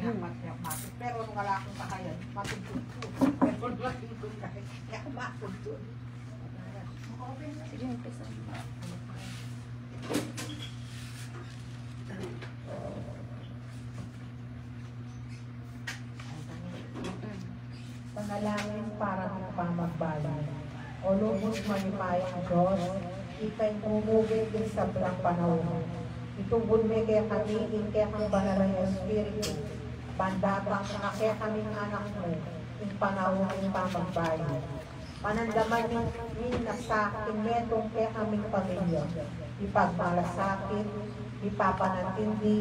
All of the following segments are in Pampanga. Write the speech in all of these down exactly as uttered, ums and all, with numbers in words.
Pero nung wala akong kakayan, matugtog ko. Pero nung matugtog ka, kaya matugtog. Sige, umpisa mo. Panalangin para king pamagbayu. O lubus mayupayang Dios, ika ing mumugi king sablang panaun. Itubud me kekami ing kekang banal a Espiritu, ban datang na kekaming anak mu ing panaun ning pamagbayu. Panandaman mi na sa king metung kekaming pamilya, ipagmalasakit, ipapanantindi,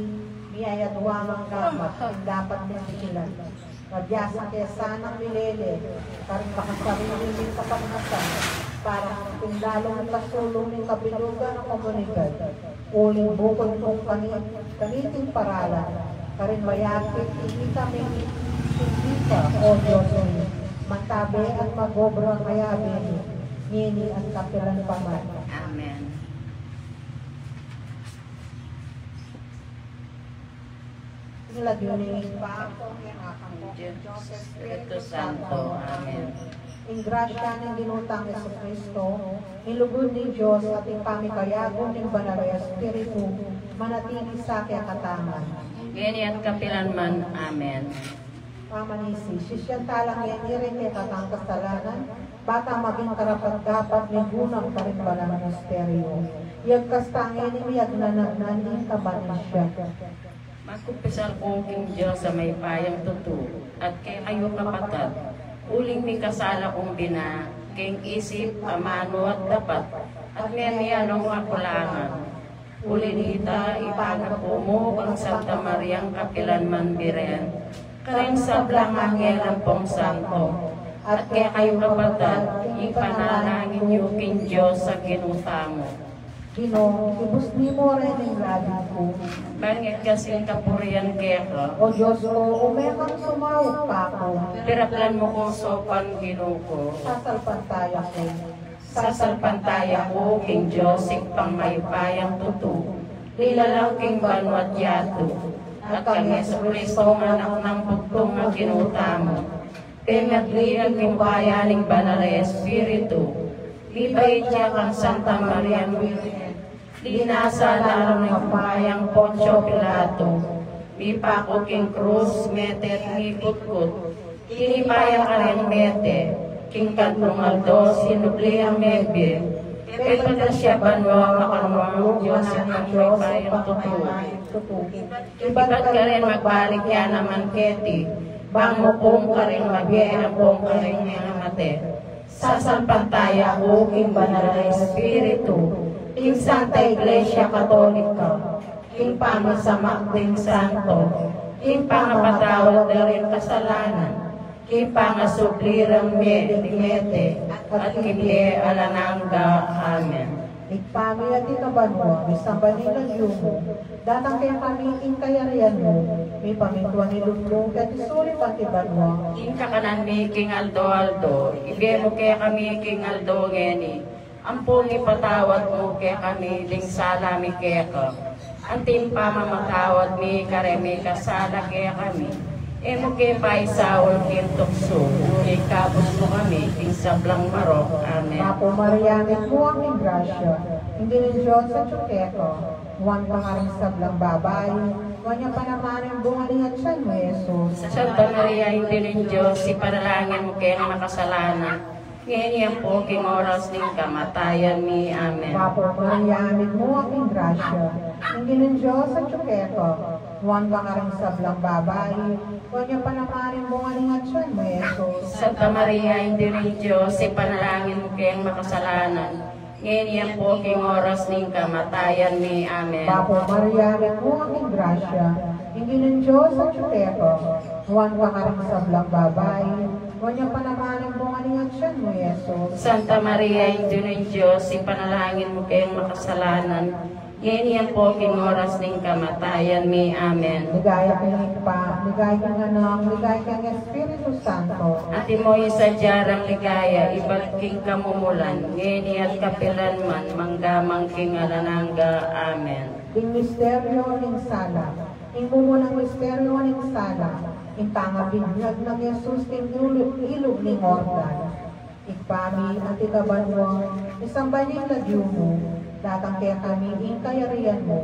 miyayaduang gamat, ing dapat ming pikilan. Mabiasa ke sanang milele karing makasarili ming kapagnasan para king lalung ikasulung ning kabilugan a komunidad. Uling bukod kung kani-, kaniting paralan, karin mayakit, ikami, sindika, O Dios mi, mantabe at mag-obra kayabe mi, ngeni at kapilan pa man. Amen. Ing lagyu ning Ibpa, ning Anak, ning Espiritu Santo. Amen. Ing grasya ning Ginu tang Jesucristo, ing lugud ning Dios, at ing pamikayabe ning Banal a Espiritu, manatili sa kekatamu ngan. Ngeni at kapilan man. Amen. Pamanisi, sisian tala ngeni ring kekatang kasalanan, bang maging karapat-dapat ming ganap karing banal a misteryo. Iyagkas ta ngeni miyagnanagnan ing kabanal sya. Magkumpisal ku king Dios a mayupayang tutu, at kekayu kapatad, uling mikasala kung bina, king isip, amanu at dapat, at memianong a kulangan. Uli nita, ipangap ku mu kang Santa Mariang kapilan man Birhen, karing sablang anghel ampong santo, at kekayu kapatad, ipanalangin yu king Dios a Ginu tamu. Ginu, ibus mu ring labi ku. Bang igkas ing kapurian keka. O Dios ku, ume kang sumaup kaku. Piraklan mu kung saupan, Ginu ku. Sasalpantaya ku. Sasalpantaya ku king Dios Ibpang mayupayang tutu, lilalang king banua't yatu, at kang Jesucristo, Anak nang bugtung a Ginu tamu. Pemagli ya king upaya ning Banal a Espiritu, mibait ya kang Santa Mariang Birhen, linasa lalam ning upayang Poncio Pilato, mipaku king krus, mete at mikutkut, tinipa ya karing mete, king katlung aldo sinubli yang mebie, pepatad ya banua, makananu ning Dios Ibpang mayupayang tutu. Ibat karin magbalik ya naman keti, bang mukum karing mabie ampong karing mengamate. Sasalpantaya ku king Banal a Espiritu, king Santa Iglesia Katolika, king pamisamak ding santo, king pangapatawad da ring kasalanan, king pangasubli rang mie ding mete, at king bie alang angga. Amen. Ibpa mi atsu ka banua, misamban ya ing lagyu mu, datang kekami ing kayarian mu, mipamintuan ing lub mu keti sulip anti banua. Ing kakanan mi king aldo-aldo ibie mu kekami king aldo ngeni, ampong ipatawad mu kekami ding sala mi keka, anti ing pamamatawad mi kareng mikasala kekami. E mu ke paisaul king tuksu, nune ikabus mu kami king sablang marok. Amen. Bapu Maria, mitmu ka king grasya, ing Ginung Dios atsu keka, nuan ka karing sablang babai, nuan ya pa naman ing bunga ning atian mu, Jesus. Santa Maria, Indu ning Dios, ipanalangin mu keng makasalanan, ngeni ampo king oras ning kamatayan mi. Amen. Bapu Maria, mitmu ka king grasya, ing Ginung Dios atsu keka, nuan ka karing sablang babai, nuan ya pa naman ing bunga ning atian mu, Jesus. Santa Maria, Indu ning Dios, ipanalangin mu keng makasalanan, ngeni ampo king oras ning kamatayan mi. Amen. Bapu Maria, mitmu ka king grasya, ing Ginung Dios atsu keka, nuan ka karing sablang babai, nuan ya pa naman ing bunga ning atian mu, Jesus. Santa Maria, Indu ning Dios, ipanalangin mu keng makasalanan, ngeni ampo king oras ning kamatayan mi. Amen. Ligaya king Ibpa, ligaya king Anak, ligaya king Espiritu Santo. Antimo ing sadya rang ligaya ibat king kamumulan, ngeni at kapilan man, mangga man king alang angga. Amen. Ding misteryo ning sala. Ing mumunang misteryu ning sala, ing pangabinyag nang Jesus king ilu-, ilug ning Jordan. Ibpa mi, atiu ka banua, misamban ya ing lagyu mu, datang kekami ing kayarian mu,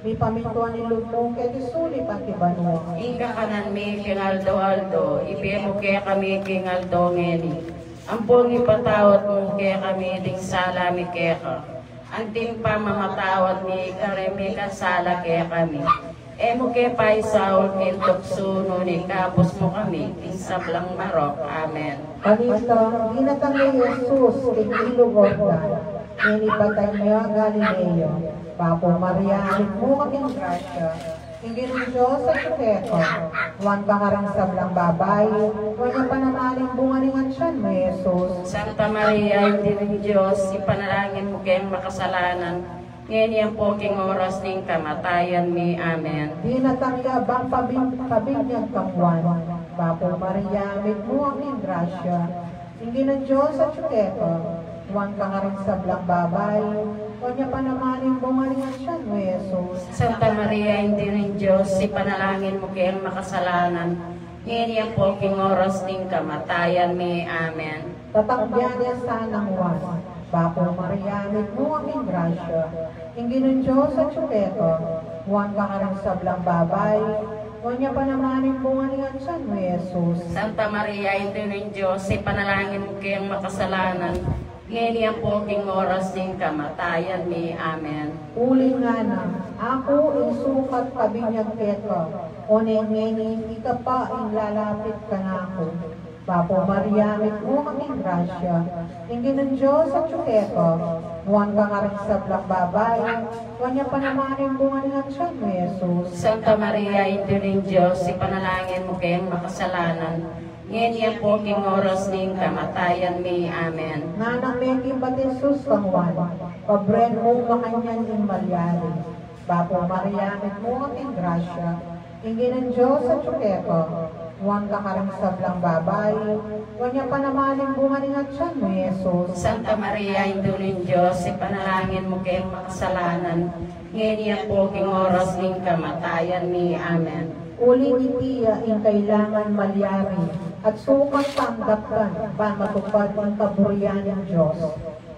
mipamintuan ing lub mu keti sulip anti banua. Ing kakanan mi king aldo-aldo, ibie mu kekami king aldo ngeni. Ampon ipatawad mu kekami ding sala mi keka, anti ing pamamatawad mi kareng mikasala kekami. E mu ke paisaul king tuksu, nune ikabus mu kami king sablang marok. Amen. Kanita, dinatang ne i Jesus king ilug Jordan, nune ibatan ya Galilea. Bapu Maria, mitmu ka king grasya, ing Ginung Dios atyu keka, nuan ka karing sablang babai, nuan ya pa naman ing bunga ning atian mu, i Jesus. Santa Maria, Indu ning Dios, ipanalangin mu keng makasalanan, ngeni ampo king oras ning kamatayan mi. Amen. Dinatang ya bang pabin-, pabinyag kang Juan. Bapu Maria, mitmu ka king grasya, ing Ginung Dios atyu keka, nuan ka karing sablang babai, nuan ya pa naman ing bunga ning atian mu, i Jesus. Santa Maria, Indu ning Dios, ipanalangin mu keng makasalanan, ngeni ampo king oras ning kamatayan mi. Amen. Tatang bie ne sana nang Juan. Bapu Maria, mitmu ka king grasya, ing Ginung Dios atyu keka, nuan ka karing sablang babai, nuan ya pa naman ing bunga ning atian mu, i Jesus. Santa Maria, Indu ning Dios, ipanalangin mu keng makasalanan, ngeni ampo king oras ning kamatayan mi. Amen. Uling ngana, aku ing sukat pabinyag keka, one ngeni ika pa ing lalapit kanaku. Bapu Maria, mitmu ka king grasya, ing Ginung Dios atyu keka, nuan ka karing sablang babai, nuan ya pa naman ing bunga ning atian mu, i Jesus. Santa Maria, Indu ning Dios, ipanalangin mu keng makasalanan, ngeni ampo king oras ning kamatayan mi. Amen. Ngana me king bat i Jesus kang Juan, pabren mung makanyan ing malyari. Bapu Maria, mitmu ka king grasya, ing Ginung Dios atyu keka, nuan ka karing sablang babai, nuan ya pa naman ing bunga ning atian mu, i Jesus. Santa Maria, Indu ning Dios, ipanalangin mu keng makasalanan, ngeni ampo king oras ning kamatayan mi. Amen. Uling iti ya ing kailangan malyari, at sukat pang daptan, ban matupad ing kaburian ning Dios.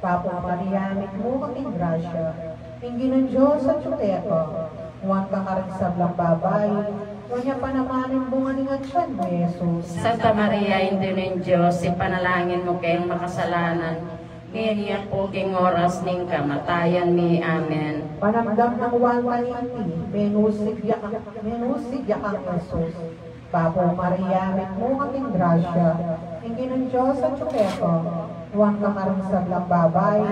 Bapu Maria, mitmu ka king grasya, ing Ginung Dios atyu keka, nuan ka karing sablang babai, nuan ya pa naman ing bunga ning atian mu, i Jesus. Santa Maria, Indu ning Dios, ipanalangin mu keng makasalanan, ngeni ampo king oras ning kamatayan mi. Amen. Panamdam nang Juan kaniti, menusig ya kang, menusig ya kang Jesus. Bapu Maria, mitmu ka king grasya, ing Ginung Dios atyu keka, nuan ka karing sablang babai,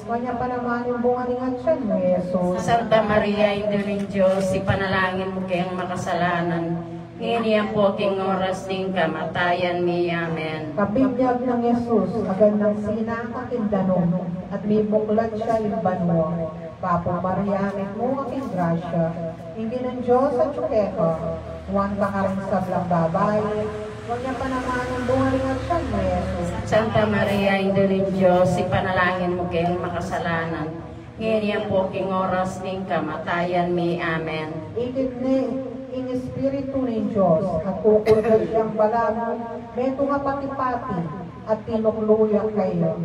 nuan ya pa naman ing bunga ning atian mu, i Jesus. Santa Maria, Indu ning Dios, ipanalangin mu keng makasalanan, ngeni ampo king oras ning kamatayan mi. Amen. Kabinyag nang Jesus, agan nang sinaka king danum, at mibuklat ya ing banua. Bapu Maria, mitmu ka king grasya, ing Ginung Dios atyu keka, nuan ka karing sablang babai, nuan ya pa naman ing bunga ning atian mu, i Jesus. Santa Maria, Indu ning Dios, ipanalangin mu keng makasalanan, ngeni ampo king oras ning kamatayan mi. Amen. Ikit ne ing Espiritu ning Dios, at kukulgat yang balamu, metung a pati-pati, at tinuklu ya keka.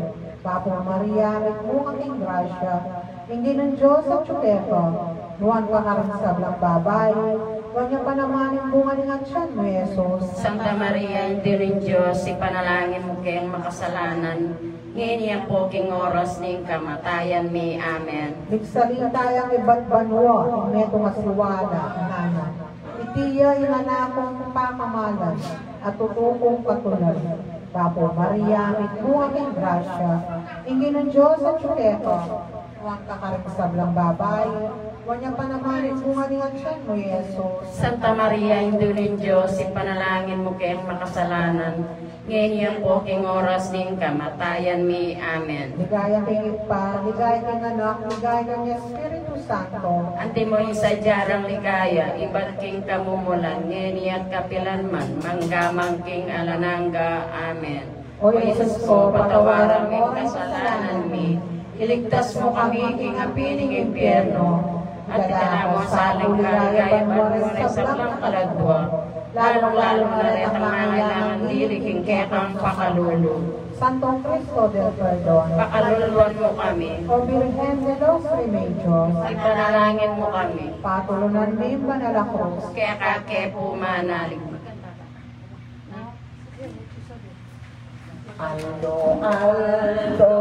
Bapu Maria, mitmu ka king grasya, ing Ginung Dios atyu keka, nuan ka karing sablang babai, nuan ya pa naman ing bunga ning atian mu, i Jesus. Santa Maria, Indu ning Dios, ipanalangin mu keng makasalanan, ngeni ampo king oras ning kamatayan mi. Amen. Migsalita yang ibat banua, ing metung a siwala, ngana, iti ya ing anak kung pakamalan, at tutu kung patulan. Bapu Maria, mitmu ka king grasya, ing Ginung Dios atyu keka, nuan ka karing sablang babai, nuan ya pa naman ing bunga ning atian mu, i Jesus. Santa Maria, Indu ning Dios, ipanalangin mu keng makasalanan, ngeni ampo king oras ning kamatayan mi. Amen. Ligaya king Ibpa, ligaya king Anak, ligaya king Espiritu Santo. Antimo ing sadya rang ligaya, ibat king kamumulan, ngeni at kapilan man, mangga man king alang angga. Amen. O Jesus ko, patawaran mu ing kasalanan mi, iligtas mu kami king api ning impyerno, At itala mu sa alang kaligayaban mu ring sablang kaladwa, lalung-lalu na retang mangailangan dili king kekang pakalulu. Santo Cristo del Perdon, pakaluluan mu kami. O Birhen de los Remedios, ipanalangin mu kami. Patulunan mi ing banal a krus. Keka ke pu manalig. Aldo-aldo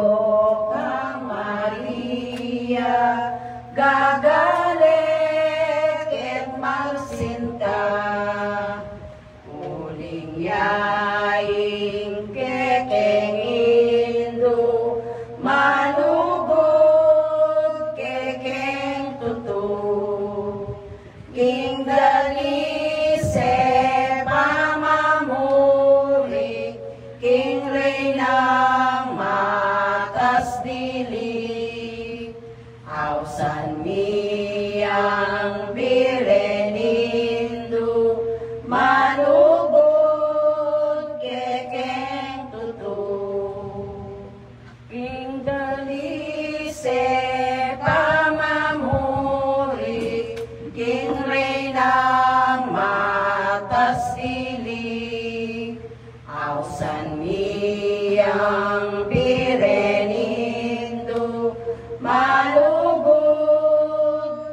ka, Maria, gagalet at magsinta. Uling ya ing kekeng Indu, malugud kekeng tutu. King dalise pamamuri, king Reynang matas dili. Ausan mi yang Birhen Indu, malugud kekeng tutu. King dalise pamamuri, king Reynang matas dili. Ausan mi yang Birhen Indu, malugud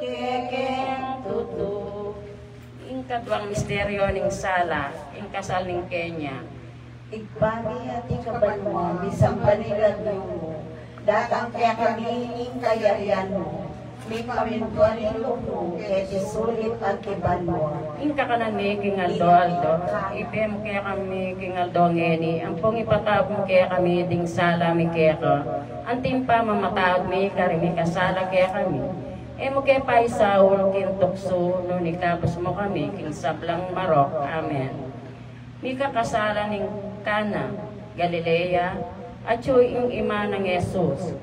kekeng tutu. Ing kaduang misteryo ning sala, ing kasal ning Kenya. Ibpa mi, atiu ka banua, misamban ya ing lagyu mu, datang kekami ing kayarian mu, mipamintuan ing lub mu keti sulip anti banua. Ing kakanan mi king aldo-aldo, ibie mu kekami king aldo ngeni, ampong ipatawad mu kekami ding sala mi keka, anti ing pamamatawad mi karing mikasala kekami. E mu ke paisaul king tuksu, nune ikabus mu kami king sablang marok. Amen. Mikakasala ning Cana, Galilea, atyu ing ima nang Jesus.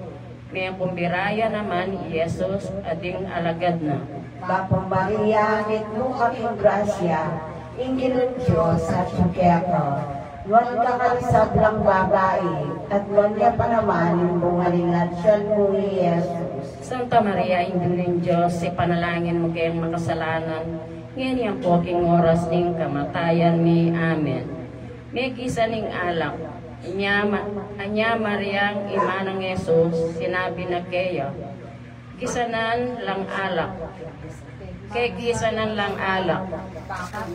Mekumbira ya naman i Jesus at ding alagad na. Bapu Maria, mitmu ka king grasya, ing Ginung Dios atyu keka. Nuan ka karing sablang babai, at nuan ya pa naman ing bunga ning atian mu, i Jesus. Santa Maria, Indu ning Dios, ipanalangin mu keng makasalanan, ngeni ampo king oras ning kamatayan mi. Amen. Mekisan ing alak. Anya, Ma-, Anya Maria, ima nang Jesus, sinabi na keya, "Kisanan lang alak. Kekisanan lang alak."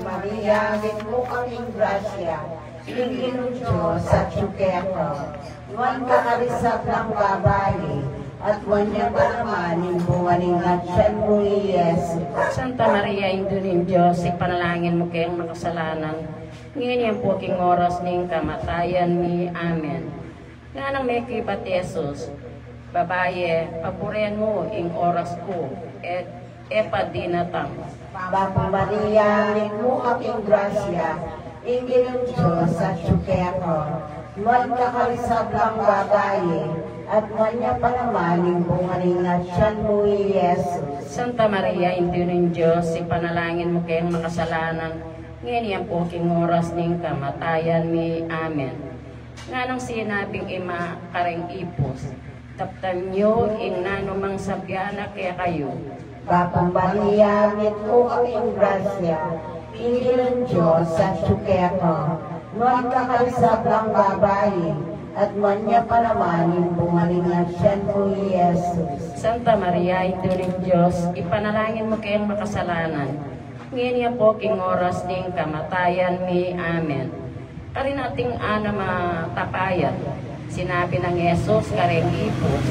Maria, mitmu ka king grasya, ing Ginung Dios atyu keka. Nuan ka karing sablang babai, at nuan ya pa naman ing bunga ning atian mu, i Jesus. Santa Maria, Indu ning Dios, ipanalangin mu keng makasalanan, ngeni ampo king oras ning kamatayan mi. Amen. Nganang mekibat i Jesus, "Babaye, paburen mu, ing oras ku e, e pa dinatang." Bapu Maria, mitmu ka king grasya, ing Ginung Dios atyu keka. Nuan ka karing sablang babai, at nuan ya pa naman ing bunga ning atian mu, i Jesus. Santa Maria, Indu ning Dios, ipanalangin mu keng makasalanan, ngeni ampo king oras ning kamatayan mi. Amen. Nganang sinabing ima karing ipus, "Daptan yu ing nanumang sabyan na kekayu." Bapu Maria, mitmu ka king grasya, ing Ginung Dios atyu keka. Nuan ka karing sablang babai, at nuan ya pa naman ing bunga ning atian mu, i Jesus. Santa Maria, Indu ning Dios, ipanalangin mu keng makasalanan, ngeni ampo king oras ning kamatayan mi. Amen. Karin ating anam a tapayan, sinabi nang Jesus kareng ipus,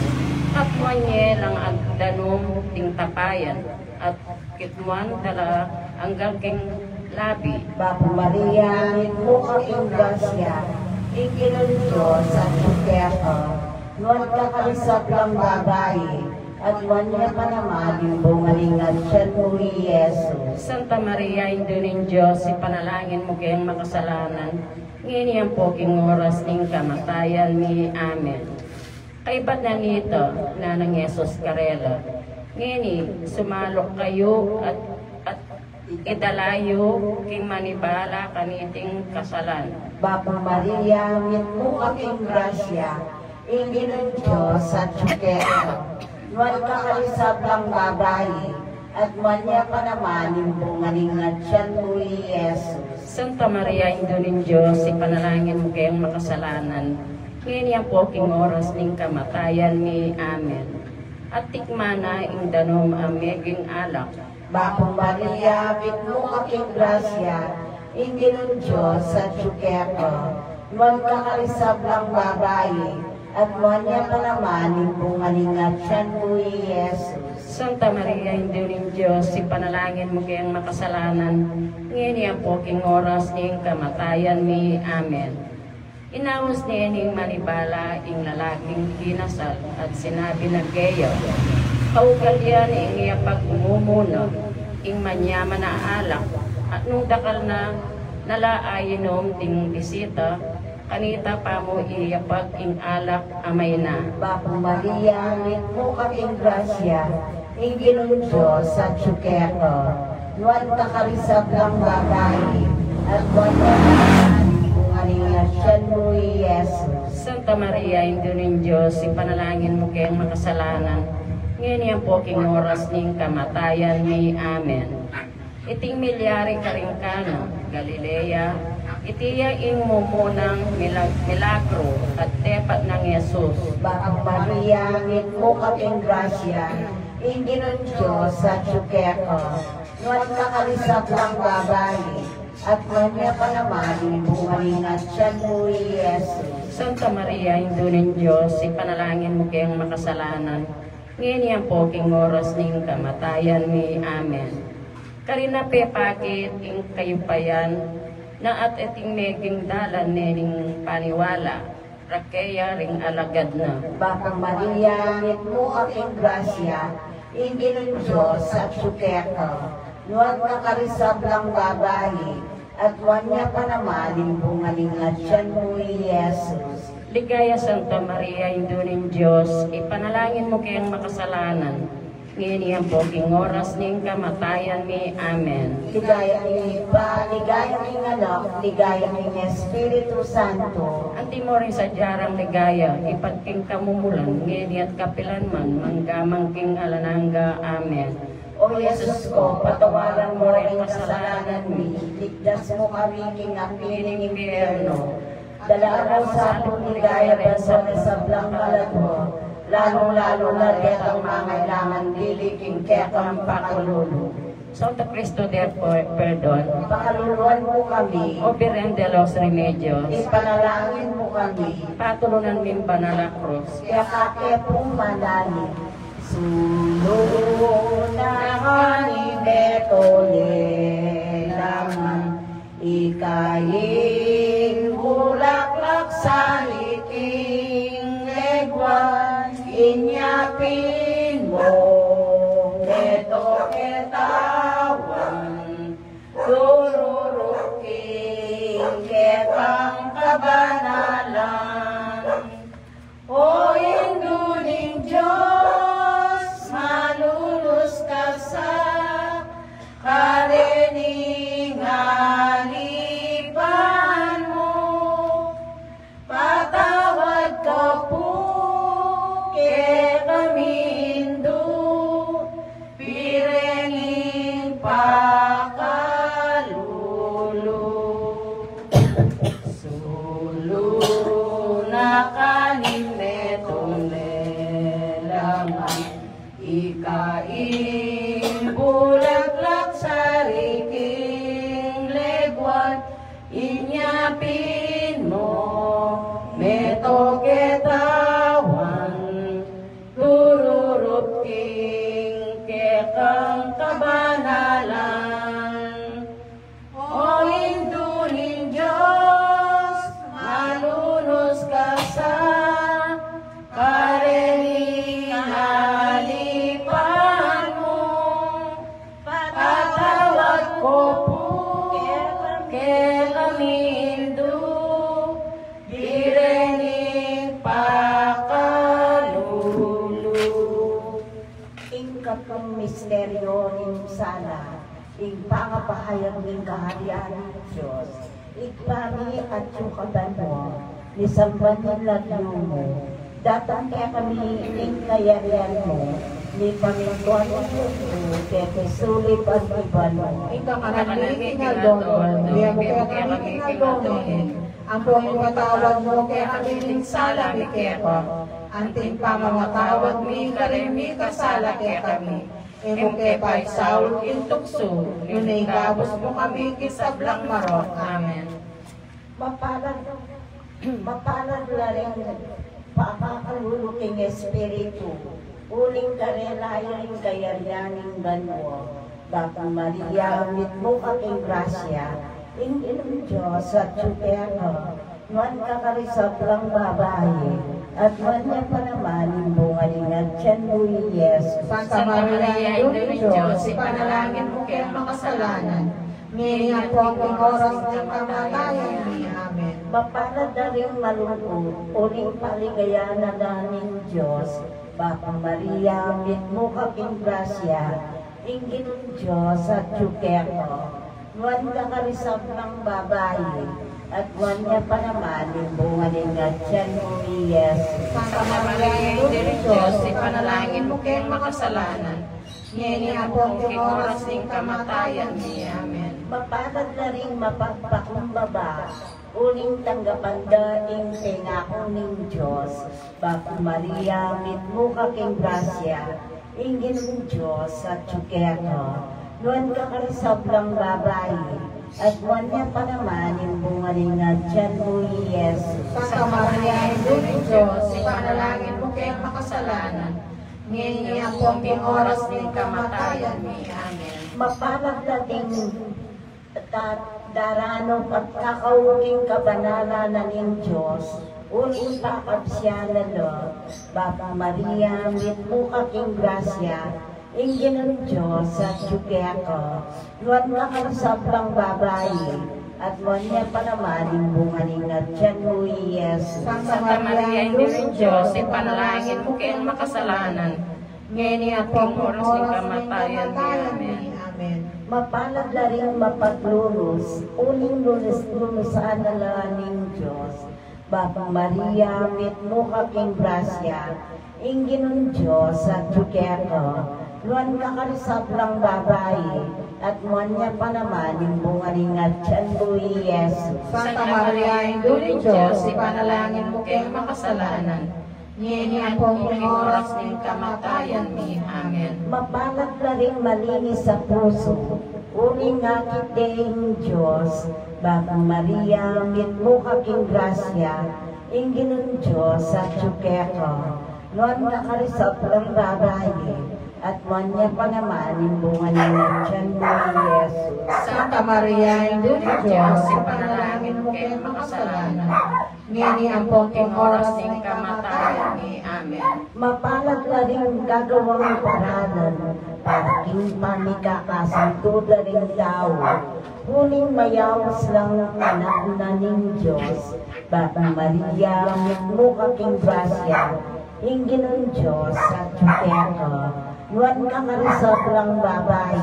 "Katmuan ye lang ag-, danum ding tapayan, at kitmuan da la anggang king labi." Bapu Maria, mitmu ka king grasya, ing Ginung Dios atyu keka. Nuan ka karing sablang babai, at nuan ya pa naman ing bunga ning atian mu, i Jesus. Santa Maria, Indu ning Dios, ipanalangin mu keng makasalanan, ngeni ampo king oras ning kamatayan mi. Amen. Kaybat na nita, nganang Jesus karela, "Ngeni, sumaluk kayu at, at idala yu king manibala kaniting kasalan." Bapu Maria, mitmu ka king grasya, ing Ginung Dios atyu keka. Nuan ka karing sablang babai, At nuan ya pa naman ing bunga ning atian mu, i Jesus. Santa Maria, Indu ning Dios, ipanalangin mu keng makasalanan, ngeni ampo king oras ning kamatayan mi. Amen. At tikman na ing danum a meging alak. Bapu Maria, mitmu ka king grasya, ing Ginung Dios atyu keka. Nuan ka karing sablang babai, at nuan ya pa naman ing bunga ning atian mu, i Jesus. Santa Maria, Indu ning Dios, ipanalangin mu keng makasalanan, ngeni ampo king oras ning kamatayan mi. Amen. Inaus ne ning manibala ing lalaking kinasal at sinabi na keya, "Kaugalian ing iyapagmumuna ing manyaman a alak, at nung dakal na, nala ainum ding bisita, kanita pa mu iyapag ing alak a maina." Bapu Maria, mitmu ka king grasya, ing Ginung Dios atyu keka. Nuan ka karing sablang babai, at nuan ya pa naman ing bunga ning atian mu, i Jesus. Santa Maria, Indu ning Dios, ipanalangin mu keng makasalanan, ngeni ampo king oras ning kamatayan mi. Amen. Iting milyari karing Cana, Galilea, iti ya ing mumunang milag-, milagru at tepat nang Jesus. Bapu Maria, mitmu ka king grasya, ing Ginung Dios atyu keka. Nuan ka karing sablang babai, at nuan ya pa naman ing bunga ning atian mu, i Jesus. Santa Maria, Indu ning Dios, ipanalangin mu keng makasalanan, ngeni ampo king oras ning kamatayan mi. Amen. Karin na pepakit ing kayupayan na, at iting meging dalan ne ning paniwala, rake ya ring alagad na. Bapu Maria, mitmu ka king grasya, ing Ginung Dios atyu keka. Nuan ka karing sablang babai, at nuan ya pa naman ing bunga ning atian mu, i Jesus. Ligaya, Santa Maria, Indu ning Dios, ipanalangin mu keng makasalanan, ngeni ampo king oras ning kamatayan mi. Amen. Ligaya king Ibpa, ligaya king Anak, ligaya king Espiritu Santo. Antimo ring sadya rang ligaya, ibat king kamumulan, ngeni at kapilan man, mangga man king alang angga. Amen. O Jesus ko, patawaran mu ring kasalanan mi, ligtas mu kami king api ning impyerno, dala mu sa banua ing ligaya ring sablang kaladua, lalung-lalu na detang mangailangan dili king kekang pakalulu. Santo Cristo del Perdon, pakaluluan mu kami. O Birhen de los Remedios, ipanalangin mu kami. Patulunan ming banal a krus. Keka ke pung manalangin. Sulu na ka ning Betlehem, ika ing bulaklak sa king leguan, inya pin mu meto ketawan, tururup king kekang kabanalan. O Indu ning Dios, malulus ka sa karening alipan mu. Patawad ka pu kekami Indu, bire ning pakalulu. Sulu na ka ning Betlehem, ika ing bulaklak sa king leguan, inya pin mu meto ketawan, tururup king kekang kabanalan. O Indu ning Dios, malulus ka sa karening alipan mu. Patawad ka pu kekami Indu, bire ning pakalulu. Ing katlung misteryo ning sala, ing pangapahayag ning kaharian ning Dios. Ibpa mi, atyu ka banua, misamban ing lagyu mu, datang kekami ing kayarian mu, Mipamintuan ing lub mu, keti sulip anti banua. Ing kakanan mi king aldo-aldo ibie mu kekami king aldo ngeni. Ampon ipatawad mu kekami ing sala mi keka, anti ing pamamatawad mi karing mikasala kekami. E mu ke paisaul king tuksu, nune ikabus mu kami king sablang marok. Amen. Mapalad, mapalad la ring pakakalulu king Espiritu, uling karela ya ing kayarian ning banua. Bapu Maria, mitmu ka king grasya, ing Ginung Dios atyu keka. Nuan ka karing sablang babai, at nuan ya pa naman ing bunga ning atian mu, i Jesus. Santa Maria, Indu ning Dios, ipanalangin mu keng makasalanan, ngeni ampon king oras ning kamatayan mi. Amen. Mapalad la ring malungkut, uling paligayan na la ning Dios. Bapu Maria, mitmu ka king grasya, ing Ginung Dios atyu keka. Nuan ka karing sablang babai, at nuan ya pa naman ing bunga ning atian mu, i Jesus. Santa Maria, Indu ning Dios, ipanalangin mu keng makasalanan, ngeni ampon king oras ning kamatayan mi. Amen. Mapalad la ring mapagpakumbaba, uling tanggapan da ing pengaku ning Dios. Bapu Maria, mitmu ka king grasya, ing Ginung Dios atyu keka. Nuan ka karing sablang babai, at nuan ya pa naman ing bunga ning atian mu, i Jesus. Santa Maria, Indu ning Dios, ipanalangin mu keng makasalanan, ngeni ampon king oras ning kamatayan mi. Amen. Mapalad la ding ta-, daranup at kakauking kabanalan na ning Dios, uling pakabsian na la. Bapu Maria, mitmu ka king grasya, ing Ginung Dios atyu keka. Nuan ka karing sablang babai, at nuan ya pa naman ing bunga ning atian mu, i Jesus. Santa Maria, Indu ning Dios, ipanalangin mu keng makasalanan, ngeni ampon king oras ning kamatayan mi. Amen. Mapalad la ring mapaglunus, uling lunus-lunusan na la ning Dios. Bapu Maria, mitmu ka king grasya, ing Ginung Dios atyu keka. Nuan ka karing sablang babai, at nuan ya pa naman ing bunga ning atian mu, i Jesus. Santa Maria, Indu ning Dios, ipanalangin mu keng makasalanan, ngeni ampon king oras ning kamatayan mi. Amen. Mapalad la ring malinis a pusu, uling akit de ing Dios. Bapu Maria, mitmu ka king grasya, ing Ginung Dios atyu keka. Nuan ka karing sablang babai, at nuan ya pa naman ing bunga ning atian mu, i Jesus. Santa Maria, Indu ning Dios, ipanalangin mu keng makasalanan, ngeni ampon king oras ning kamatayan mi. Amen. Mapalad la ring gagawang paralan para king pamikakasanto da ring tau, uling mayaus lang anak na ning Dios. Bapu Maria, mitmu ka king grasya, ing Ginung Dios atyu keka. Nuan ka karing sablang babai,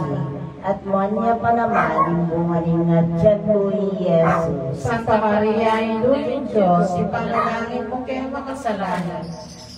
at nuan ya pa naman ing bunga ning atian mu, i Jesus. Santa Maria, Indu ning Dios, ipanalangin mu keng makasalanan,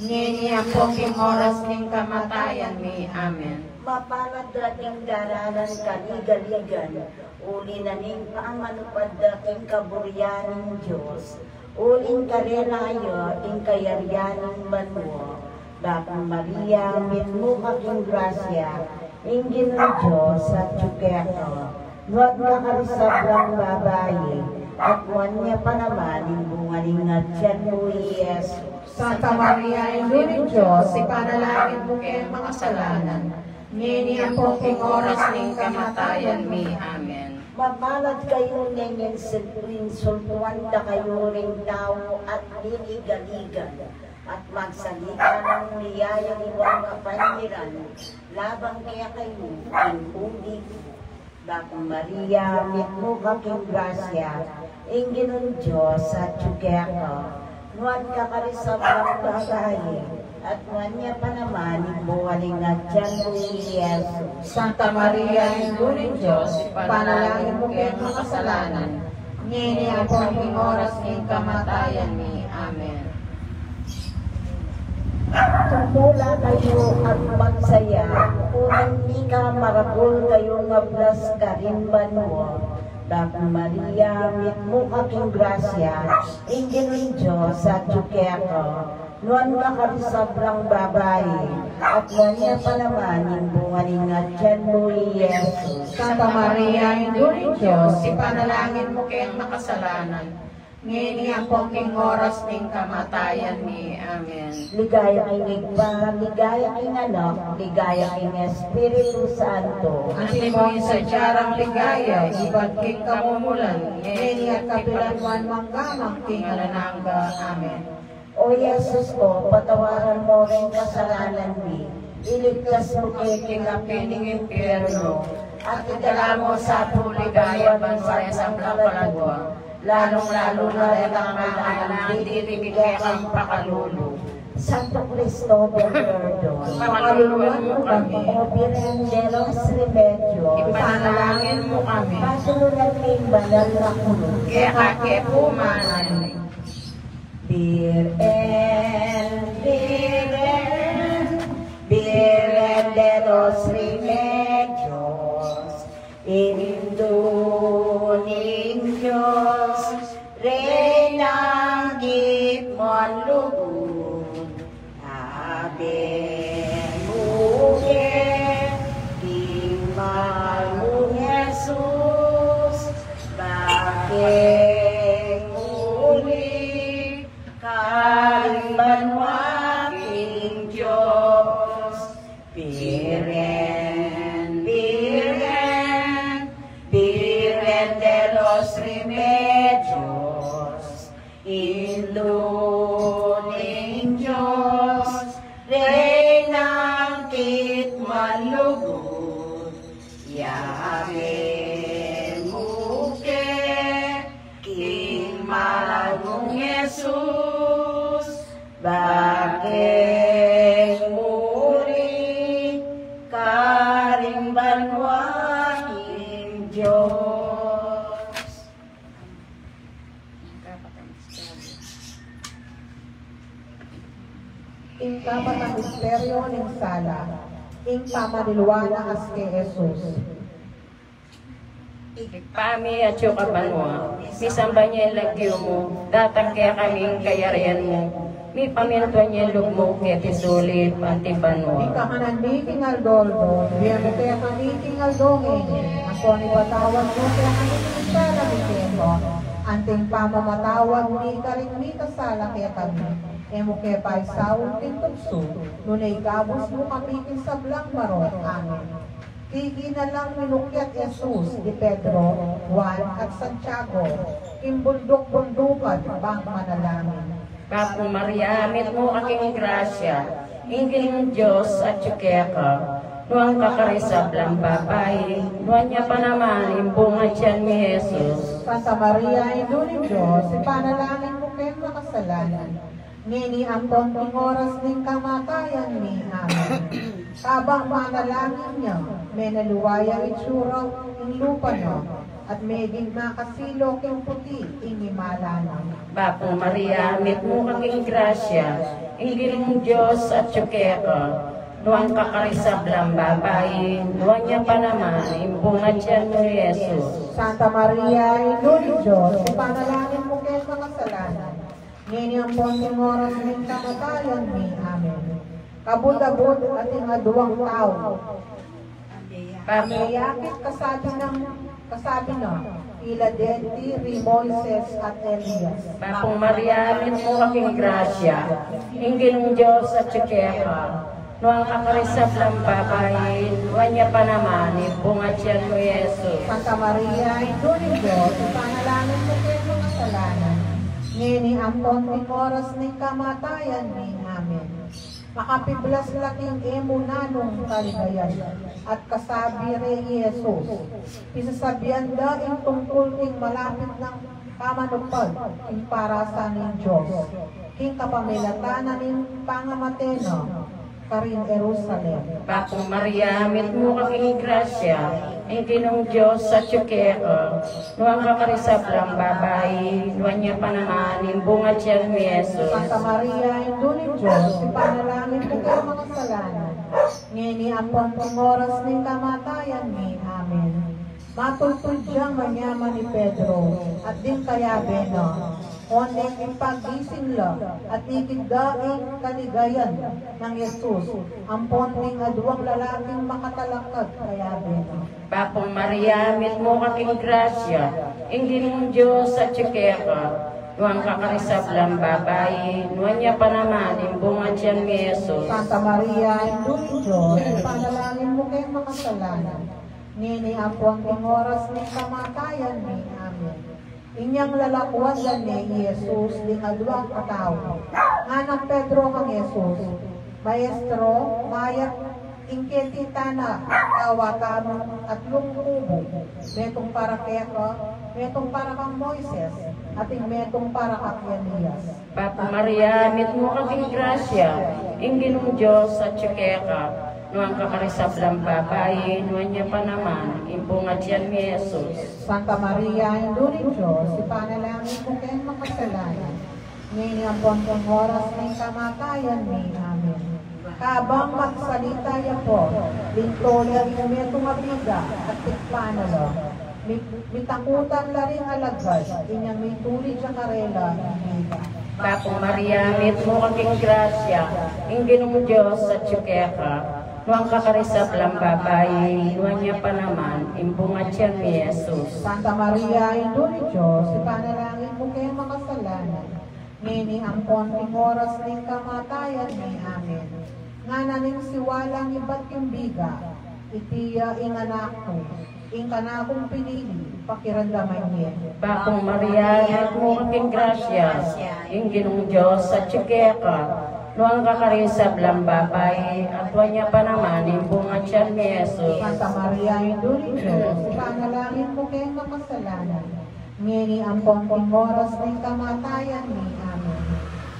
ngeni ampon king oras ning kamatayan mi. Amen. Mapalad la ding daralan kaligaligan, uli na ning pamanupad da king kaburian ning Dios, uling karela ya ing kayarian ning banua. Bapu Maria, mitmu ka king grasya, ing Ginung Dios atyu keka. Nuan ka karing sablang babai, at nuan ya pa naman ing bunga ning atian mu, i Jesus. Santa Maria, Indu ning Dios, ipanalangin mu keng makasalanan, ngeni ampon king oras ning kamatayan mi. Amen. Mapalad kayu nung insultuan da kayu ring tau at liligaligan, at magsalita nang miyayaliwang kapanyaran laban kekayu king ubi ku. Bapu Maria, mitmu ka king grasya, ing Ginung Dios atyu keka. Nuan ka karing sablang babai, at nuan ya pa naman ing bunga ning atian mu, i Jesus. Santa Maria, Indu ning Dios, ipanalangin mu keng makasalanan, ngeni ampon king oras ning kamatayan mi. Amen. Tumpula kayu at magsaya, uling mika maragul kayung ablas karin banua. Bapu Maria, mitmu ka king grasya, ing Ginung Dios atyu keka. Nuan ka karing sablang babai, at nuan ya pa naman ing bunga ning atian mu, i Jesus. Santa Maria, Indu ning Dios, ipanalangin mu keng makasalanan, ngeni ampon king oras ning kamatayan mi. Amen. Ligaya king Ibpa, ligaya king Anak, ligaya king Espiritu Santo. Antimo ing sadya rang ligaya ibat king kamumulan, ngeni at kapilan man, mangga man king alang angga. Amen. O Jesus ko, patawaran mu ring kasalanan mi, iligtas mu kami king api ning impyerno, at idala mu sa pu king banua ring sablang kaladua, lalung-lalu na retang mangailangan dili king kekang pakalulu. Santo Cristo del Perdon, pakaluluan mu kami. O Birhen de los Remedios, ipanalangin mu kami. Patulunan ning banal na kurus, keka ke pu mananu. Birhen, Birhen, Birhen de los Remedios, Indu ning Dios, Reynang Gitman Lugud, abe mu ke king mal mung Jesus, ba keng muli karing banua ning Dios. Birhen, Birhen, Birhen de los Remedios, Indu ning Dios, Reynang Gitman Lugud, abe mu ke king mal mung Jesus, ba keng muli karing banua ning Dios. Ing kapat a misteryo ning sala, ing pamaniluan na as ke Jesus. Ibpa mi, atyu ka banua, misamban ya ing lagyu mu, datang kekami ing kayarian mu, mipamintuan ya ing lub mu keti sulip anti banua. Ing kakanan mi king aldo-aldo, ibie mu kekami king aldo ngeni, ampon ipatawad mu kekami ing sala mi keka, anti ing pamamatawad mi karing mikasala kekami, e mu ke paisaul king tuksu, nune ikabus mu kami king sablang marok. Amen. Kikinalang minukyat Jesus i Pedro, Juan, at Santiago king bunduk-bundukan bang manalangin. Bapu Maria, mitmu ka king grasya, ing Ginung Dios atyu keka, nuan ka karing sablang babai, nuan ya pa naman ing bunga ning tiyan mu, i Jesus. Santa Maria, Indu ning Dios, ipanalangin mu keng makasalanan, ngeni ampon king oras ning kamatayan mi. Amen. Kabang manalangin ya, menaliwa yang itsura ing lupa na, at meging makasilo king puti ing imala na. Bapu Maria, mitmu ka king grasya, ing Ginung Dios atyu keka, nuan ka karing sablang babai, nuan ya pa naman ing bunga ning tiyan mu, i Jesus. Santa Maria, Indu ning Dios, ipanalangin mu keng makasalanan, ngeni ampon king oras ning kamatayan mi. Amen. Kabud-abud ating aduang tau. Pameyakit kasabi nang, kasabi na, ila deti ri Moises at Elias. Bapu Maria, mitmu ka king grasya, ing Ginung Dios atyu keka, nuan ka karing sablang babai, nuan ya pa naman ing bunga ning tiyan mu, i Jesus. Santa Maria, Indu ning Dios, ipanalangin mu keng makasalanan, ngeni ampon king oras ning kamatayan mi. Amen. Makapiblas la king e mu nanung kaligayan, at kasabi re i Jesus, pisasabian da ing tungkul king malapit nang pamanupad king parasan ning Dios, king kapamilatan na ning pangamate na karin Jerusalem. Bapu Maria, mitmu ka king grasya, Ing Ginung Dios atyu keka, nuan ka karing sablang babai, nuan ya pa naman ing bunga tian mu, i Jesus. Santa Maria, Indu ning Dios, ipanalangin mu keng makasalanan, ngeni ampon king oras ning kamatayan mi. Amen. Matudtud yang manyaman i Pedro at ding kayabe na, oneng ipaggising la at ikit da ing kaligayan nang Jesus ampon ding aduang lalaking makatalakad kayabe na. Bapu Maria, mitmu ka king grasya, ing Ginung Dios atyu keka, nuan ka karing sablang babai, nuan ya pa naman ing bunga tian mu, i Jesus. Santa Maria, Indu ning Dios, ipanalangin mu keng makasalanan, ngeni ampon king oras ning kamatayan mi. Amen. Inyang lalakuan da ne i Jesus ding aduang katau, nganang Pedro kang Jesus, Maestro, mayap ing keti tana, kawa tamu atlung kubu, metung para keka, metung para kang Moises, at ing metung para kang Elias. Bapu Maria, mitmu ka king grasya, ing Ginung Dios atyu keka, nuan ka karing sablang babai, nuan ya pa naman ing bunga tian mu, i Jesus. Santa Maria, Indu ning Dios, ipanalangin mu keng makasalanan, ngeni ampon king oras ning kamatayan mi. Amen. Kabang magsalita ya pa, linto ya ing metung a biga at tikpan na la. Mi-, mitakutan la ring alagad, inyang mitulid ya karela ing biga. Bapu Maria, mitmu ka king grasya, ing Ginung Dios atyu keka, nuan ka karing sablang babai, nuan ya pa naman ing bunga tian mu, i Jesus. Santa Maria, Indu ning Dios, ipanalangin mu keng makasalanan, ngeni ampon king oras ning kamatayan mi. Amen. Ngana ning siwalang ibat king biga, iti ya ing anak ku, ing kanakung pinili, pakiramdaman ye. Bapu Maria, mitmu ka king grasya, ing Ginung Dios atyu keka, nuan ka karing sablang babai, at nuan ya pa naman ing bunga tian mu, i Jesus. Santa Maria, Indu ning Dios, ipanalangin mu keng makasalanan, ngeni ampon king oras ning kamatayan mi. Amen.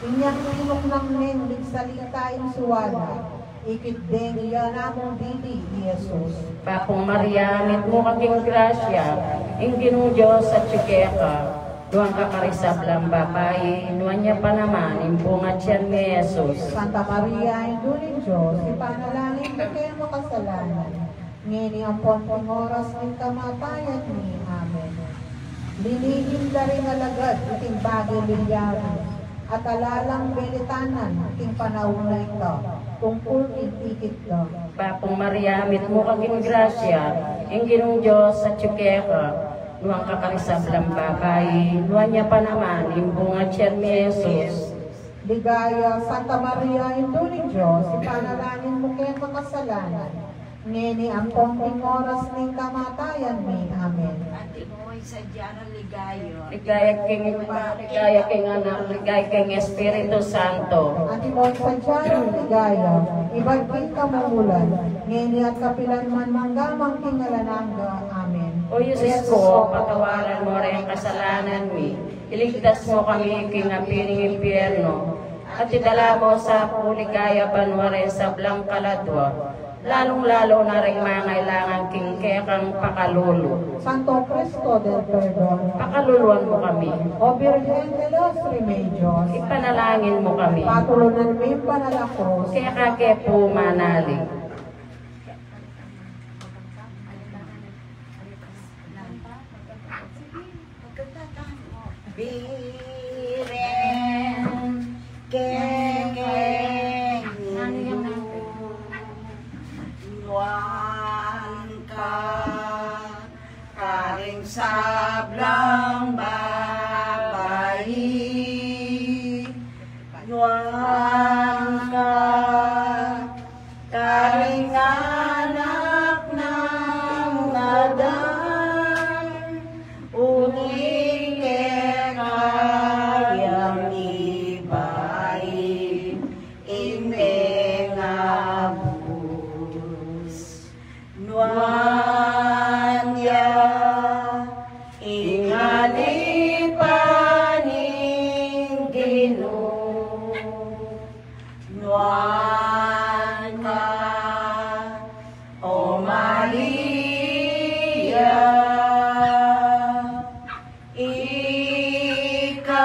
Inyang tinuknang neng migsalita ing siwala, ikit deng iya namung dili i Jesus. Bapu Maria, mitmu ka king grasya, ing Ginung Dios atyu keka, nuan ka karing sablang babai, nuan ya pa naman ing bunga tian mu, i Jesus. Santa Maria, Indu ning Dios, ipanalangin mu keng makasalanan, ngeni ampon king oras ning kamatayan mi. Amen. Linihim da ring alagad iting bage milyari, at ala lang belitanan king panaun a ita, tungkul king ikit da. Bapu Maria, mitmu ka king grasya, ing Ginung Dios atyu keka, nuan ka karing sablang babai, nuan ya pa naman ing bunga tian mu, i Jesus. Ligaya, Santa Maria, Indu ning Dios, ipanalangin mu keng makasalanan, ngeni ampon king oras ning kamatayan mi. Amen. Antimo ing sadya nang ligaya. Ligaya king Ibpa, ligaya king Anak, ligaya king Espiritu Santo. Antimo ing sadya nang ligaya, ibat king kamumulan, ngeni at kapilan man, mangga man king alang angga. Amen. O Jesus ko, patawaran mu reng kasalanan mi, iligtas mu kami king api ning impyerno, at idala mu sa pu king ligaya banua reng sablang kaladua, lalung-lalu na reng mangailangan king kekang pakalulu. Santo Cristo del Perdon, pakaluluan mu kami. O Virgen de los Remedios, ipanalangin mu kami. Patulunan mi ing banal a krus. Keka ke pu manalig. Biren keng Indu, nuan ka karing sablang babai, nuan ka karing anak nang Adan, uling keka yang ibain ing mengabus. Nuan ya ing alipan ning Ginu. Nuan ka, O Maria. Ikang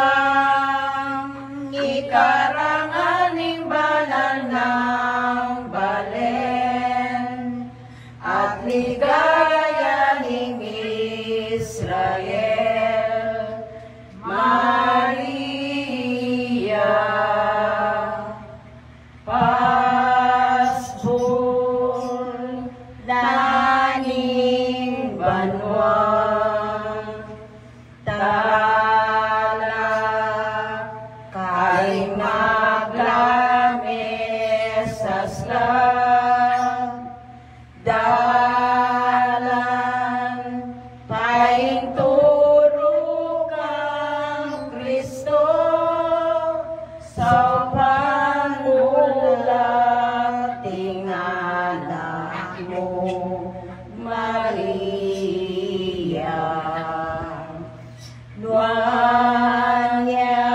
ikarangan ning banal nang balen at ligaya ning Israel, Maria. Pasbul na ning banua, talakad ing maglamesas la. Dalan painturuk kang Kristo, saupan mu la ing anak mu, Maria. Nuan ya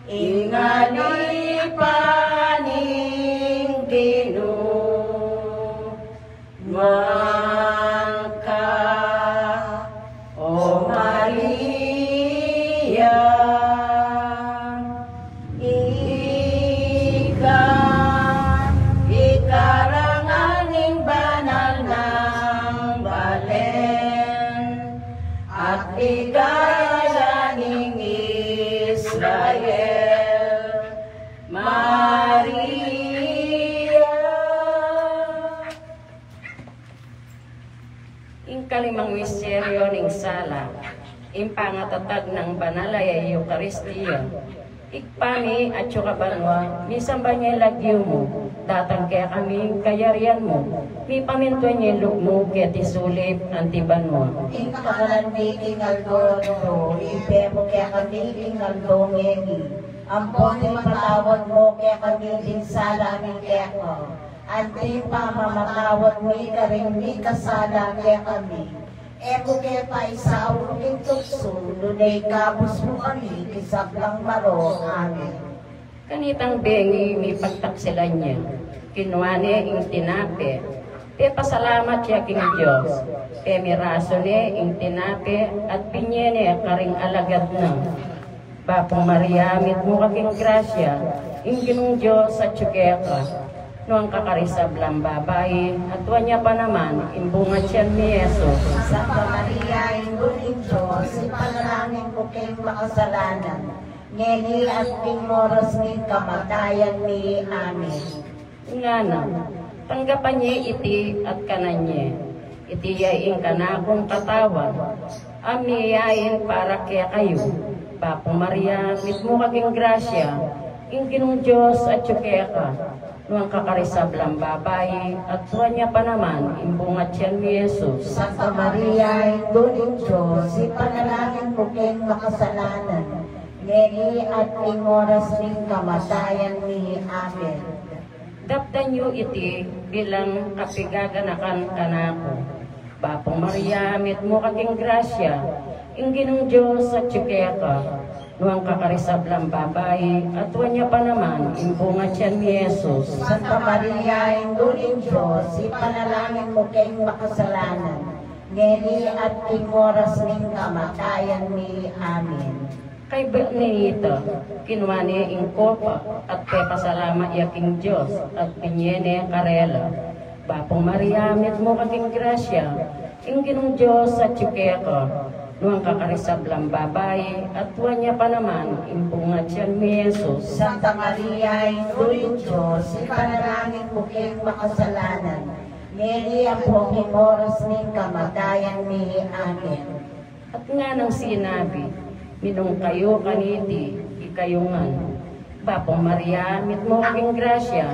ing alipan ning Ginu, nuan ka, O Maria. Ika, ikarangan ning banal nang balen at ligaya ning Israel, Maria. Ing kalimang misteryo ning sala, ing pangatatag nang banal a Eukaristia. Ibpa mi atsu ka banua, misamban ya ing lagyu mu, datang kekami ing kayarian mu, mipamintuan ya ing lub mu keti sulip anti banua. Ing kakanan mi king aldo-aldo ibie mu kekami king aldo ngeni, ampon ipatawad mu kekami ding sala mi keka, anti ing pamamatawad mi karing mikasala kekami. E mu ke paisaul king tuksu, nune ikabus mu kami king sablang marok. Amen. Kanitang bengi mipagtaksilan ya, kinua ne ing tinape, pepasalamat ya king Dios, pemirasu ne ing tinape at binye ne karing alagad na. Bapu Maria, mitmu ka king grasya, ing Ginung Dios atyu keka. Nuan ka karing sablang babai, at nuan ya pa naman ing bunga tian mu, i Jesus. Santa Maria, Indu ning Dios, ipanalangin mu keng makasalanan, ngeni at king oras ning kamatayan mi. Amen. Ngana, tanggapan ye iti at kanan ye. Iti ya ing kanakung katawan, a miyain para kekayu. Bapu Maria, mitmu ka king grasya, ing Ginung Dios atyu keka. Nuan ka karing sablang babai, at nuan ya pa naman ing bunga tian mu, i Jesus. Santa Maria, Indu ning Dios, ipanalangin mu keng makasalanan, ngeni at king oras ning kamatayan mi. Amen. Daptan yu iti bilang kapigaganakan kanaku. Bapu Maria, mitmu ka king grasya, ing Ginung Dios atyu keka. Nuan ka karing sablang babai, at nuan ya pa naman ing bunga tian mu, i Jesus. Santa Maria, Indu ning Dios, ipanalangin mu keng makasalanan, ngeni at king oras ning kamatayan mi. Amen. Kaybat na nita, kinua ne ing kopa, at pepasalamat ya king Dios, at binye ne karela. Bapu Maria, mitmu ka king grasya, ing Ginung Dios atyu keka. Nuan ka karing sablang babai, at nuan ya pa naman ing bunga tian mu, i Jesus. Santa Maria, Indu ning Dios, ipanalangin mu keng makasalanan, ngeni ampon king oras ning kamatayan mi. Amen. At nganang sinabi, minum kayu kaniti, ikayu ngan. Bapu Maria, mitmu ka king grasya,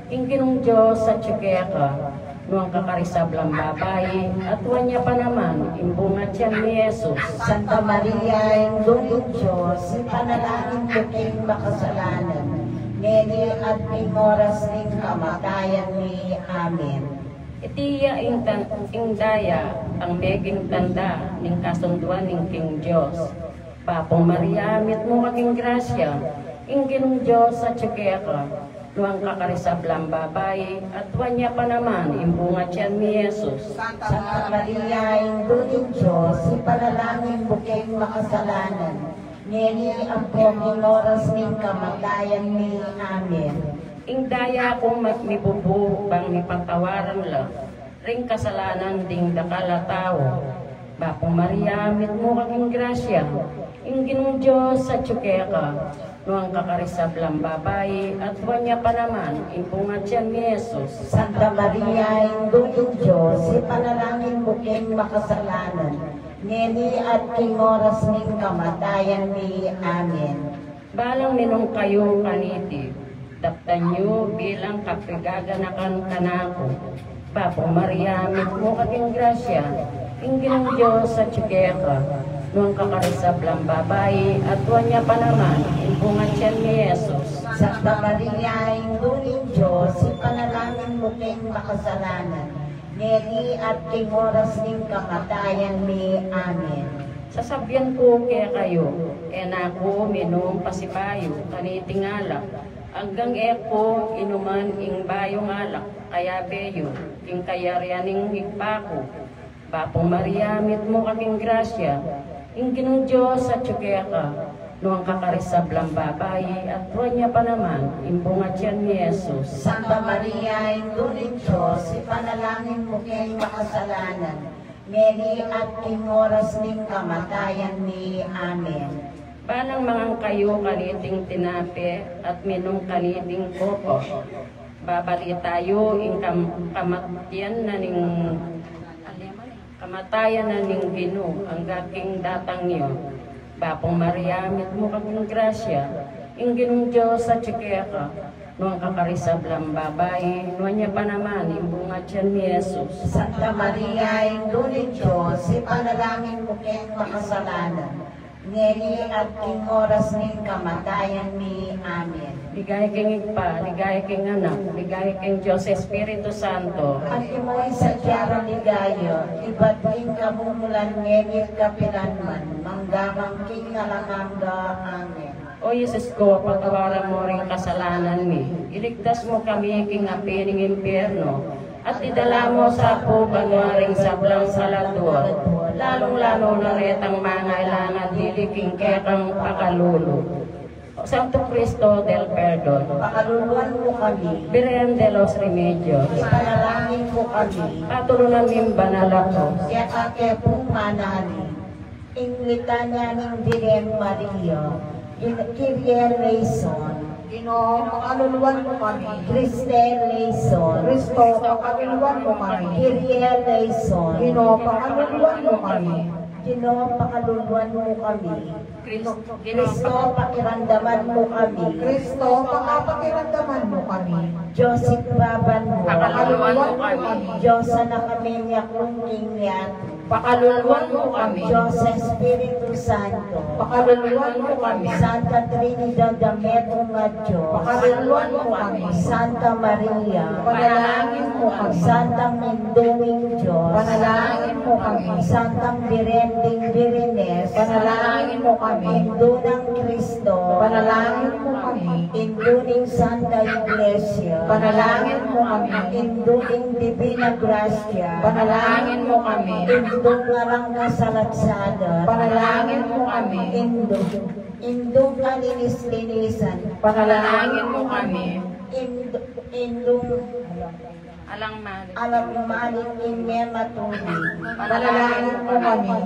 ing Ginung Dios atyu keka. Nuan ka karing sablang babai, at nuan ya pa naman ing bunga tian mu, i Jesus. Santa Maria, Indu ning Dios, ipanalangin mu keng makasalanan, ngeni at king oras ning kamatayan mi. Amen. Iti ya ing tan-, ing daya, a meging tanda ning kasunduan ning Ginung Dios. Bapu Maria, mitmu ka king grasya, ing Ginung Dios atyu keka. nuan ka karing sablang babai, at nuan ya pa naman ing bunga tian mi, Jesus. Santa Maria, Indu ning Dios, ipanalangin mu keng makasalanan, ngeni at king oras ning kamatayan mi. Amen. Ing daya kung mat mibubu bang mipatawaran la ring kasalanan ding dakal a tau. Bapu Maria, mitmu ka king grasya, ing Ginung Dios atyu keka, nuan ka karing sablang babai, at nuan ya pa naman ing bunga tian mi, Jesus. Santa Maria, Indu ning Dios, ipanalangin mu keng makasalanan, ngeni at king oras ning kamatayan mi. Amen. Balang minung kayu kaniti, daptan yu bilang kapigaganakan kanaku. Bapu Maria, mitmu ka king grasya, ing Ginung Dios atyu keka, nuan ka karing sablang babai, at nuan ya pa naman ing bunga tian mi, Jesus. Santa Maria, Indu ning Dios, ipanalangin mu keng makasalanan, ngeni at king oras ning kamatayan mi. Amen. Sasabian ku kekayu, e na ku minum pasibayu kaniting alak, anggang e ku inuman ing bayung alak, kayabe yu ing kayarian ning Ibpa ku. Bapu Maria, mitmu ka king grasya, ing Ginung Dios atyu keka, nuan ka karing sablang babai, at nuan ya pa naman ing bunga tian mi, Jesus. Santa Maria, Indu ning Dios, ipanalangin mu keng makasalanan, ngeni at king oras ning kamatayan mi. Amen. Balang mangan kayu kaniting tinape at minum kaniting kopa, babalita yu ing kam-, kamatayan na ning, kamatayan na ning Ginu, angga king datang yu. Bapu Maria, mitmu ka king grasya, ing Ginung Dios atyu keka, nuan ka karing sablang babai, nuan ya pa naman ing bunga tian mi, Jesus. Santa Maria, Indu ning Dios, ipanalangin mu keng makasalanan, ngeni at king oras ning kamatayan mi. Amen. Ligaya king Ibpa, ligaya king Anak, ligaya king Dios Espiritu Santo. Antimo ing sadya rang ligaya, ibat king kamumulan, ngeni at kapilan man, mangga man king alang angga. Amen. O Jesus ku, patawaran mu ring kasalanan mi, iligtas mu kami king api ning impyerno, at idala mu sa banua ring sablang kaladua, lalung-lalu na retang mangailangan dili king kekang pakalulu. O Santo Cristo del Perdon, pakaluluan mu kami. Birhen de los Remedios, ipanalangin mu kami. Patulunan ming banal a krus, keka ke pung manali. Ing litania ning Birhen Maria. Kyrie eleison. Ginu, pakaluluan mu kami. Christe eleison. Kristo, pakaluluan mu kami. Kyrie eleison. Ginu, pakaluluan mu kami. Ginu, pakaluluan mu kami. Kristo, pakiramdaman mu kami. Kristo, pakiramdaman mu kami. Dios Ibpa banua, pakaluluan mu kami. Dios Anak a meniaklung king yatu, pakaluluan mu kami. Dios Espiritu Santo, pakaluluan mu kami. Santa Trinidad a metung a Dios, pakaluluan mu kami. Santa Maria, panalangin mu kami. Santa Indu ning Dios, panalangin mu kami. Santa Birhen ding Birhenes, panalangin mu kami. Indu nang Kristo, panalangin mu kami. Indu ning Santa Iglesia, panalangin mu kami. Indu ning Divina Gracia, panalangin mu kami. Indu nang alang kasalatsalan, panalangin mu kami. Indu, Indu kalinis-linisan, panalangin mu kami. Indu, Indu alang mali, alang mali king mematuli, panalangin mu kami.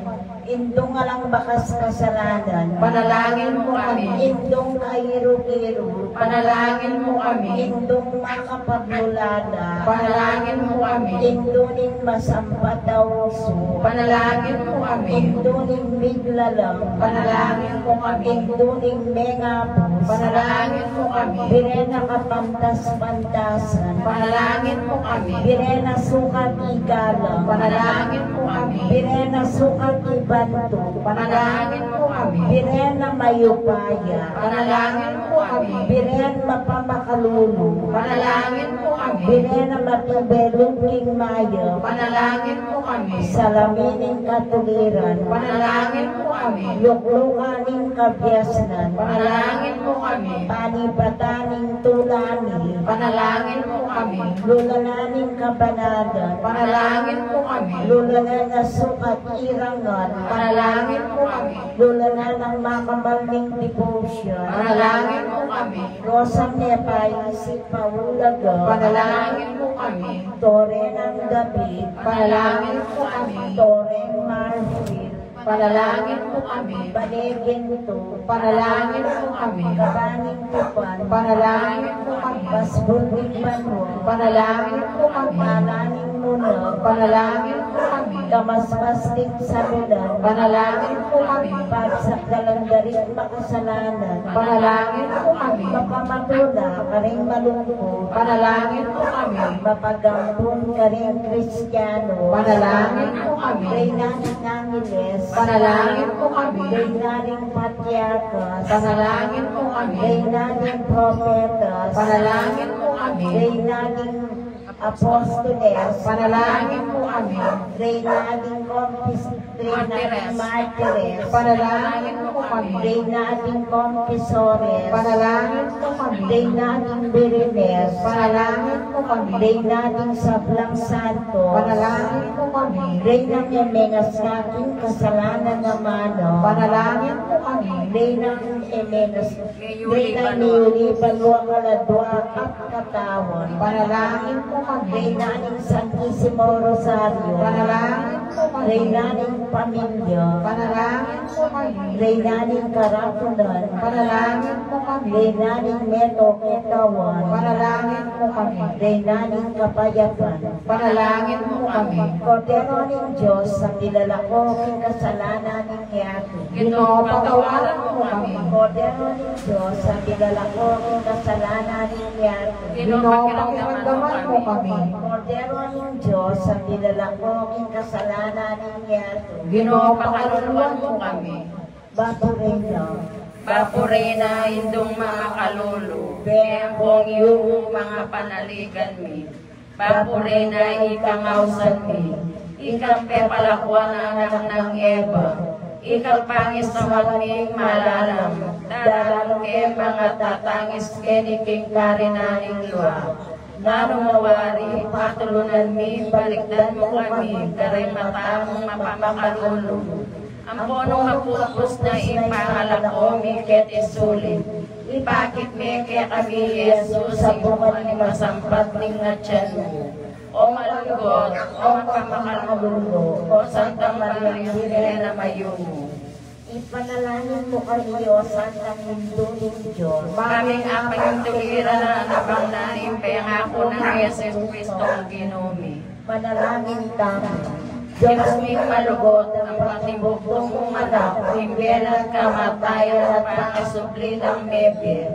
Indung alang bakas kasalanan, panalangin mu kami. Indung kairu-iru, panalangin mu kami. Indung makapaglulala, panalangin mu kami. Indu ning masampat a usu, panalangin mu kami. Indu ning miglalang, panalangin mu kami. Indu ning mengabus, panalangin mu kami. Birhen a kapantas-pantasan, panalangin mu kami. Birhen a sukat igalang, panalangin mu kami. Birhen a sukat ibantug, panalangin mu kami. Birhen a mayupaya, panalangin mu kami. Birhen mapamakalulu, panalangin mu kami. Birhen a matube lub king mayap, panalangin mu kami. Salamin ning katuliran, panalangin mu kami. Luklukan ning kabiasnan. Panalangin mu kami. Panibatan ning tula mi. Panalangin mu kami. Lulanan ning kabanalan. Panalangin mu kami. Lulanan a sukat irangan. Panalangin mu kami. Lulanan a makamal ning devotion. Panalangin mu kami. Rosang mepaisip a ulaga. Panalangin mu kami. Tore nang David. Panalangin mu kami. Toreng marfil. Panalangin mu kami. Bale ginto. Panalangin mu kami. Gaba ning tupan. Panalangin mu kami. Basbul ning banua. Panalangin mu kami. Pala ning munag. Panalangin mu kami. Kamaspas ning salulan. Panalangin mu kami. Pagsakdalan da ring makasalanan. Panalangin mu kami. Mapamatula karing malungkut. Panalangin mu kami. Mapagampun karing Kristiano. Panalangin mu kami. Reyna ning angeles. Panalangin mu kami. Reyna ning patriarkas. Panalangin mu kami. Reyna ning propetas. Panalangin mu kami. Reyna ning apostoles. Panalangin mu kami. Reyna ning kompis-, Reyna ning martires. Panalangin mu kami. Reyna ning confesores. Panalangin mu kami. Reyna ning birhenes. Panalangin mu kami. Reyna ning sablang santos. Panalangin mu kami. Reyna ning menas king kasalanan a mano. Panalangin mu kami. Reyna ning menas Reyna ning meyuli banua kaladua at katawan. Panalangin mu kami. Reyna ning Santisimo Rosario. Panalangin mu kami. Reyna ning pamilya. Panalangin mu kami. Reyna ning karakunan. Panalangin mu kami. Reyna ning meto ketawan. Panalangin mu kami. Reyna ning kapayapan. Panalangin mu kami. Kordero ning Dios, a milalako king kasalanan ning yatu. Ginu, patawaran mu kami. Kordero ning Dios, a milalako king kasalanan ning yatu. Ginu, pakiramdaman mu kami. Kordero ning Dios, a milalako king kasalanan ning yatu. Ginu, pakaluluan mu kami. Bapu Reyna. Bapu Reyna, Indung mamakalulu, beng ampong yumu king panaligan mi. Bapu Reyna, ikang ausan mi, ikang pepalakuan nang anak nang Eva, ikang pangisawan ming malalam, daralan ke mangatatangis keni king karinan ning lua. Nanu mu wari, patulunan mi, balikdan mu kami kareng mata mung mapamakalulu. Ampon nung mapupus na ing pangalako mi keti sulip, ipakit me kekami i Jesus, a bunga ning masampat ning atian mu. O malugud, o mapamakalulu, o Santa Maria, Birhen a mayumu. Ipanalangin mu kami, o Santang Indu ning Dios. Ba ming apanyuntukiran a nabang na ning pengaku nang Jesus Kristong Ginu mi. Manalangin tamu. Dios ming malugud, ing bugtung mung Anak, king bie nang kamatayan at pangasubli nang mebie,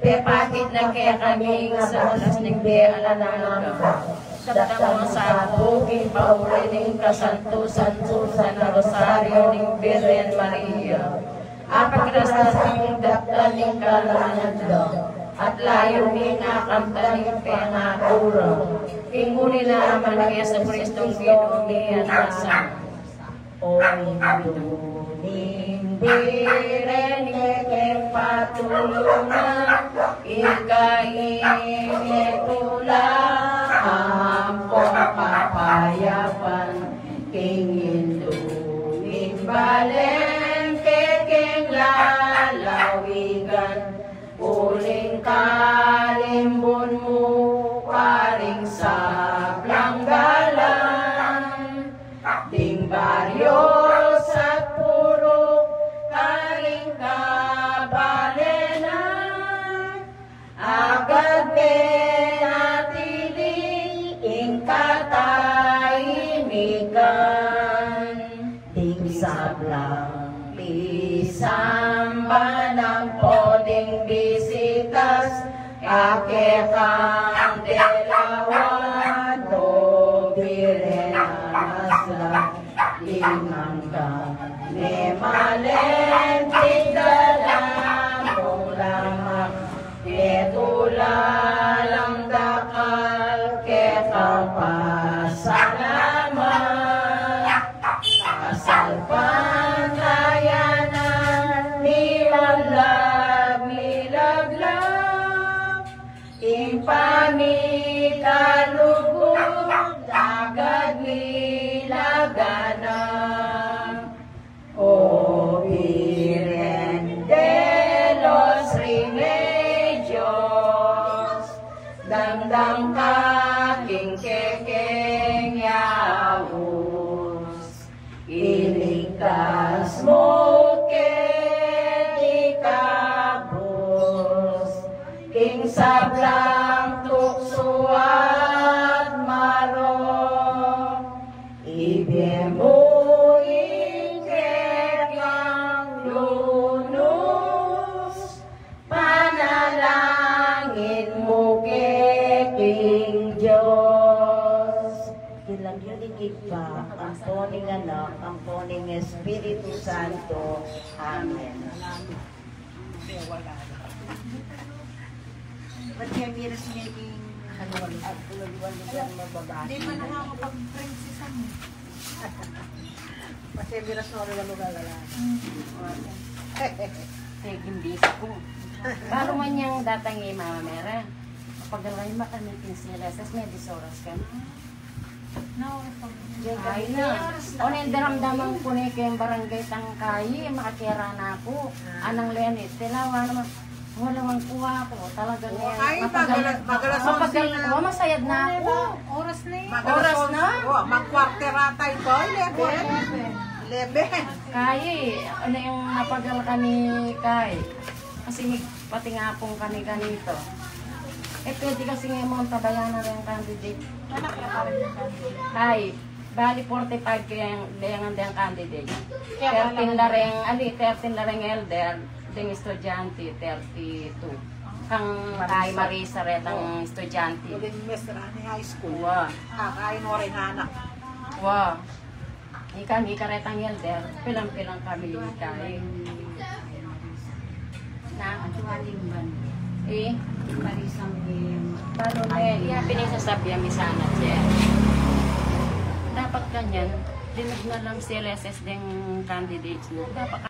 pepakit na kekami ing sablas ning bie alang angga. Dakal mung sabuk king pauri ning kasantu-santusan a Rosario ning Birhen Maria. Apagrasas ing daptan ning kalangan da, at layu ming akamtan ing pengaku ra. King uli naman nang Jesukristong Ginu mi, a nasa. O Indu ning Birhen, kekeng patulunan, ika ing mitula ampong kapayapan. King indu ning balen, kekeng lalawigan, uling kalimbun mu karing sablang dalan. Ding baryo at purok karing kabalenan, agad menatili ing katahimikan. Ding sablang pisamban ampon ding bisitas, a kekang delawan, o Birhen a nasa. Ing anggang memalen, tigdala mung laman, mitula lang dakal keka pasalamat. Kasalpantayanan Ampo ning Anak, ampo ning Espiritu Santo. Amen. Ba't kaya miras maging ano, at lugar-lugar mababa? Hindi man nakakapag-princess ang Kasi miras na rin ang lugar na lang. Eh, hindi ko. Baru man yang datang i Mama Mera. Kapag alam mo kami, pinsilas, tas may disoras ka na. Ay na. O, neng daramdaman ku ne keng barangay tang kayi, makakera na ku. Anang Lenny, tilawa naman. Wala mang kuwa ku. Talaga ne, ay, magalas, magalas onse na. O, masayad na ku. Oras na. Magalas onse na. O, mag-quarter ata ito, eleven. Eleven. Kayi, ano yung napagal kami, Kayi? Kasi may patingapong kami ganito. Eh, pwede kasi nga mo tabayan na rin candidate. Ay, bali forty-five kaya yang, yang, yang candidate. Thirteen la rin, ali, thirteen la rin elder, ding estudyante, thirty-two. Kang kay Marisa retang estudyante. Maging mestra ni high school. Wa. Ah, kay Nore Hana. Wa. Ika, ika retang elder, pilang-pilang kami ika, eh. Na? Atualing ban. Eh? Parisang, eh, baru ne, iya, pinisasabi mi sana, Che. Dapat kanyan, dinug na lang C L S S ding candidates na. Dapat